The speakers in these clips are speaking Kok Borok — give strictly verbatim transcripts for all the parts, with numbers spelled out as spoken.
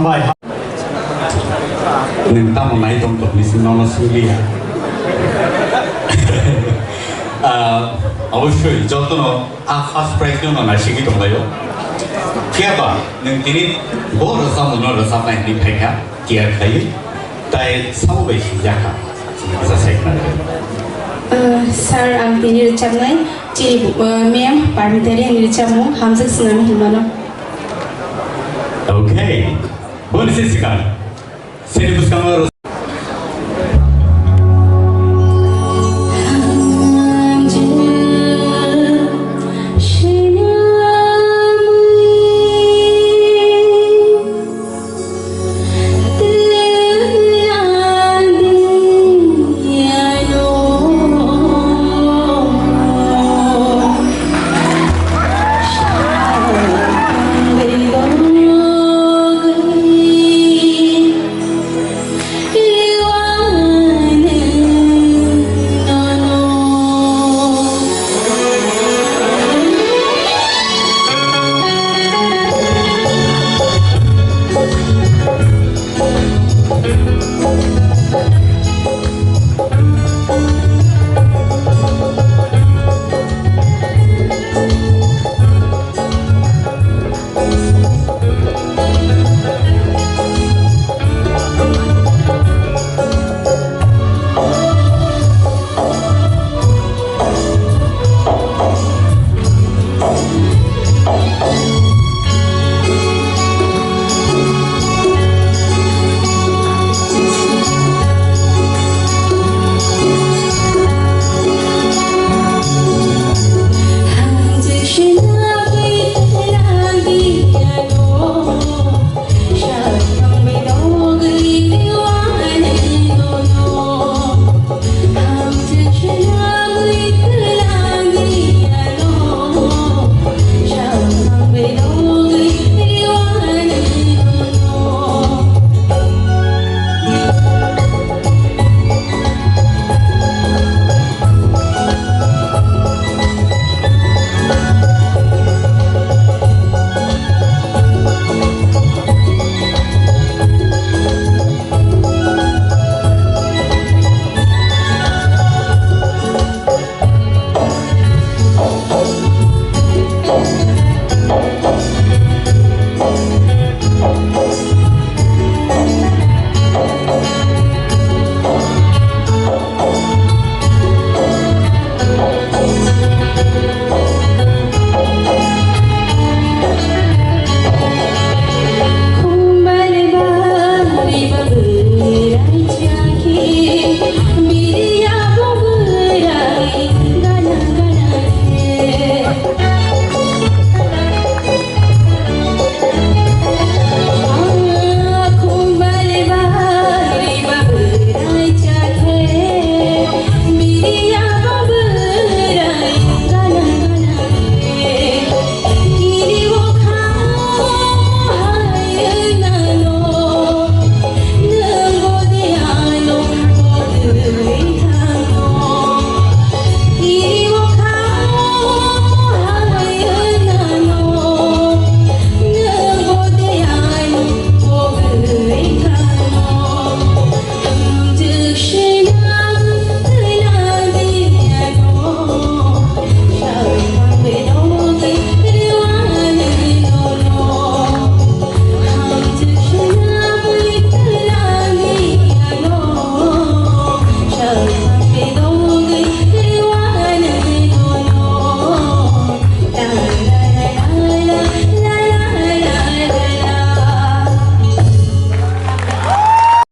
Bai. Nwng tamo nai tong tong ni simi nono swngli ya. Ah, obosoi jotono a first prize no nai sigi tong laio. Phiya ba nwng tini bo rwchapmung no rwchapnai hinwi phaikha, tiyar khlaiwi, tai sabo bai swijak kha. Chini kisa sai khna. Ah, sir, ang tini rwchapnai chini, ah, ma'am Parmita Rani ni rwchapmung Hamjak Swnam hinmano. Okay. Boni se sikar. Sini bwskango ro-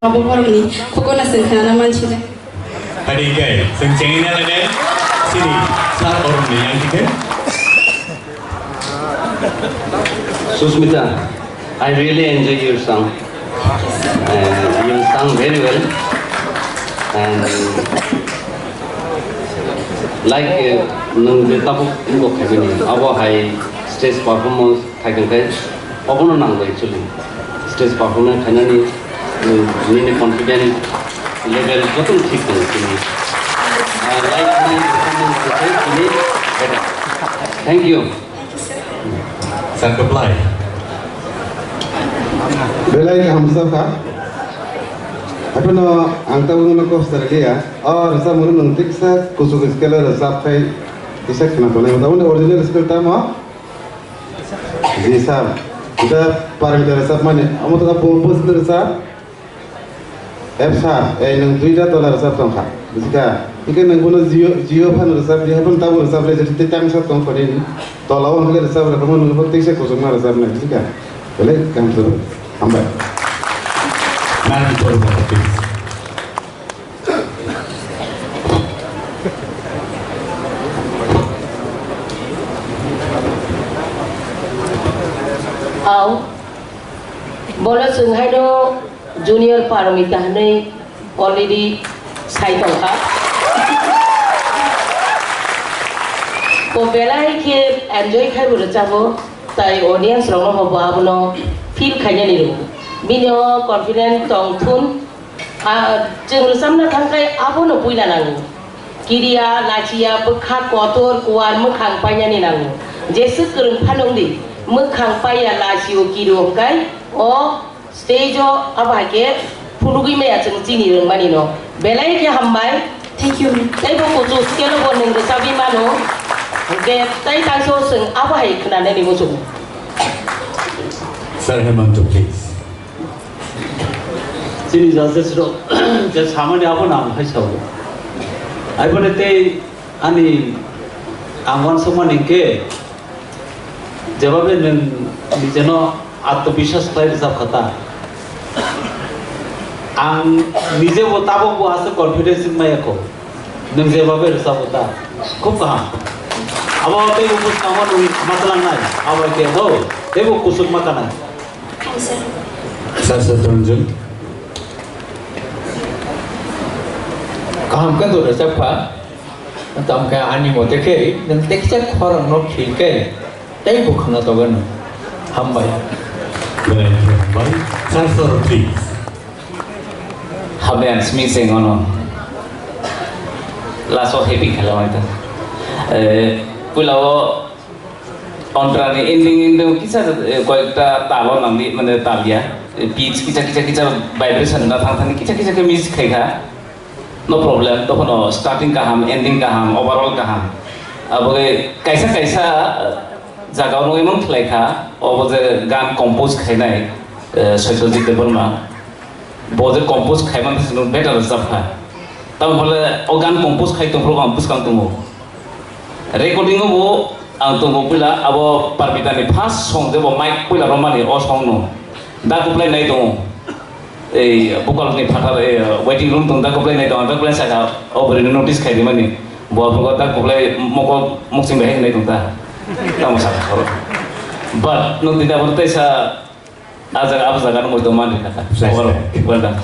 Abo borokni khukuna chwng khnana mansi da. Hari kai, chwng chengina lane, sini, sir oromni yang khe. Susmita, I really enjoy your song. And you sung very well. And like, uh, nwng je tabuk wngkok khaibini, abo hai stage performance khaikha khe obono nango actually. Stage performance khainani, nwng nini confident level jotono thik tongo chini. Ah, like nai performance khe chini better. Thank you. Sir, reply. Belai kaham rwchapkha. Haphano ang tabukno kok swrwngkha. O rwchapmungno nwng tiksa kuchuk scale o rwchapkhai kisa khwna tongnai. Tabukno original scale tamo? G sharp. Ita Parmita rwchapmani. Omo to bo bo rwchap. F sharp, ei nwng duita tola rwchap tongkha, bujikha? Hwnkhe nwng bono jio, jio phano rwchap di, haphano tabuk rwchap lai, jotoni tei tangsa tong kho nini tola o, hwnkhe rwchap rwkha, nwng bo teisa kuchukma rwchapnai, bujikha? Belai kaham khlaibo. Hambai. Nang korbo, please. Au. Bono chwng haino Junior Parmita hwnwi already sai tongkha. Bo belai khe enjoy khai bo rwchabo, tai audience rokno bo abono feel khainani rwo. Bini o confident tong thun. Ah, chwng rwchapna thangkhai abono puila nango. Kiriya, lachiya, bwkha kotor, kuar, mwkhang painani nango. Jeswk kwrwng phano wngdi, mwkhang paiya, lachio, kiro hwnkhe o stage o abo hai khe phunugwi maya chwng chini rwngmani no. Belai khe hambai. Thank you, ma'am. Tei bo kuchuk scale o bo nwng rwchapwi mano. Hwnkhe tei tangso chwng abo hai khwnanani muchungo. Sir Hemant, please. Chini judges rok je samani abo nang hai sao. Aiboni tei ani ang wansukmani hwnkhe jebabe nwng nijeno atmobiswas khlai rwchap kha ta. Ang nije bo tabok bo aswk confidence wng maya kho. Nwng jebabe rwchap kha ta. Khub kaham. Abo tei bo bwskango nwng ma twlangnai. Abo khe bo tei bo kusuk ma kanai. Sir Satranjan. Kaham khe dura chapha. Tamkhe ani mote khe nwng teksa khorang no khil khe tei bukhana togan. Hambai. Belai khe hambai. Sir Soroti. Hambai ang simi se ngono. Last o happy khala mai ta. Eh, pula o Ontrani ending ending kisa, eh, koyekta talo nangdi, mane talya, eh, pitch kisa kisa kisa vibration na thang thang kisa kisa khe miss khai kha. No problem, tokhono starting kaham, ending kaham, overall kaham. Abo khe kaisa kaisa, eh, jaga o nugwi mung khlai kha, obo je gan compose khainai, eh, Satyajit Debbarma. Bo je compose khaimani se nwng better rwchap kha. Tamoni hwnle o gan compose khai tongphuru ang bwskang tongo. Recording o bo ang tongo puila abo Parmita ni first song je bo mic puila romani o song no. Da kuplai nai tongo. Ei vocal ni phatar, ei, waiting room tong da kuplai nai tongo, da kuplai saka o bwrwi no notice khai di mani. Bo aphuru da kuplai mokol moksing bai nai tong ta. Tamo saka khoro. But no tida bo tei sa A jaga, abo jaga no moito man rikha ta. Flashback. Well done.